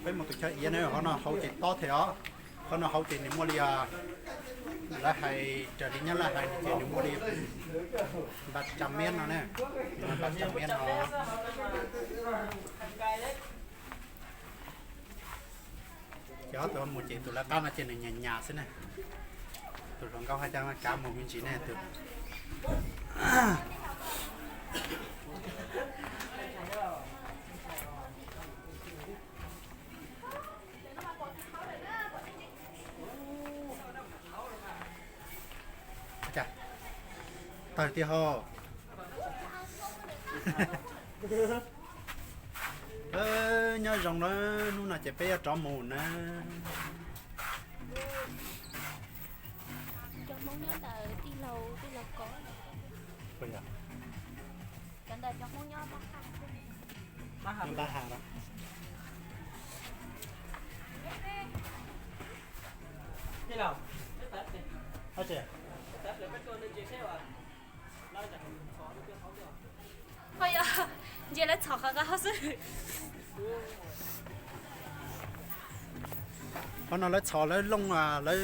Peb mus tus chaw iav na, qhov no hauv ces tob thiab os. Qhov no hauv ces nws muaj li, lawv hais raws li Nyab Laj hais no ces nws muaj li ba trăm mét no ne, ba trăm mét no. Ces ob tug mus ces tus lawv qab no ces nws nyas nyas xwb ne. Tus hluas nkauj haj coj kav mus me ntsis ne tus. Tawg tiag ho. Nyob zoo na, hnub no ces peb yuav rov mus na. Cov Hmoob nyob ntawm tij laug, tij laug ko. Cov ntawd cov Hmoob nyob Pab Has. Nyob Pab Has lawm. Ho yog ntsia lawv txhom qhov qab xwb. Qhov no lawv txhom lawv looj lawv.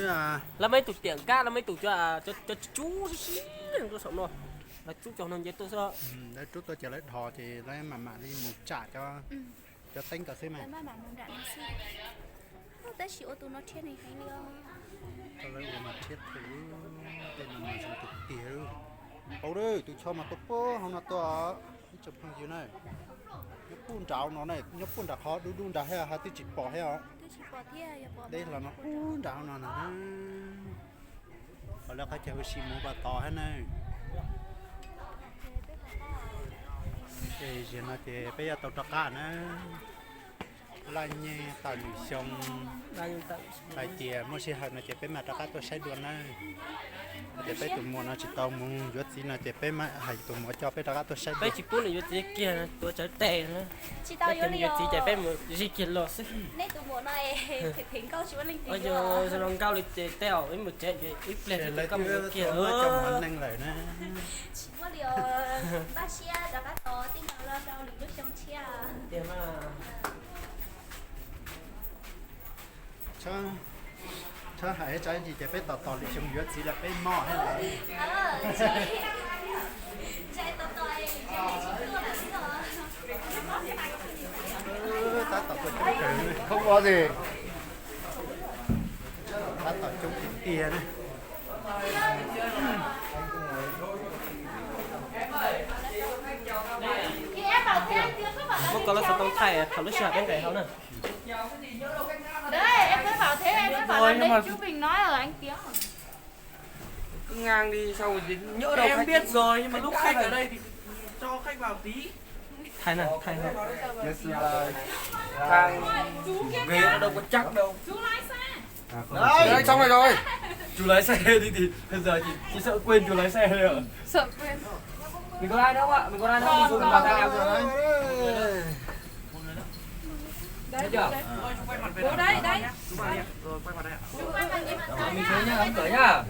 Lawv muaj ib tug tiam nkab, lawv muaj ib tug cov cub sib sib tuaj saum no, lawv cub cov no nce tuaj xwb. Lawv rub tuaj ces lawv dhos ces lawv mam mam li mus tsam cov teeb ko xwb mas. Tab sis ua tus no rhiab heev li os. Ua no rhiab heev, tej no mas zoo tiag tiag. Hauv tus cho mas tuaj puag hauv no tuaj, ib tsoom phooj ywg na. Nyob puag nram no, nyob puag nram qhov dub dub nrad thiab, ho twb tsis pom thiab os. Deb los no puag nram no na. Ho lawv qhov chaw ua si mus puag tod thiab na. Ces zaum no ces peb yuav tau rov qab na. Laj nyej tawm lwm xyoo, hais tias muaj sij hawm no ces peb mam rov qab tuaj saib dua na. Ces peb tus muam no tsis tau mus yuav txiv no ces peb mam hais tus muam coj peb rov qab tuaj saib dua. Peb tsis pub nws yuav txiv kiag, tuav tsawv tes na. Peb yuav txiv ces peb mus zij kiag los xwb. Zoo nkauj li ces tej zaum wb mus tsev ib pliag ces koj mus yuav kiag lawm. Tshawb hais tsab ntsis ces peb tos tos lwm xyoo yuav txiv los peb mob thiab lawm. Tab tom tuaj coob kawg, tab tom coob tiag tiag na. Muab koj lub xov tooj thaij thaum lub sij hawm peb nqes hauv na. Cứ ngang đi, sau nhớ đâu. Em biết rồi, nhưng mà lúc khách ở đây thì cho khách vào tí. Thay nè, thay nè. Thằng ghế nó đâu có chắc đâu. Đấy, xong rồi rồi. Chú lái xe đi thì bây giờ chỉ, chỉ sợ quên chú lái xe thôi ạ. Sợ quên. Mình có ai đâu ạ? Mình có ai đâu? Mình có ai đâu? Đấy, đấy. Ủa, đấy, đấy. Mình xuống nhá, đóng cửa nhá.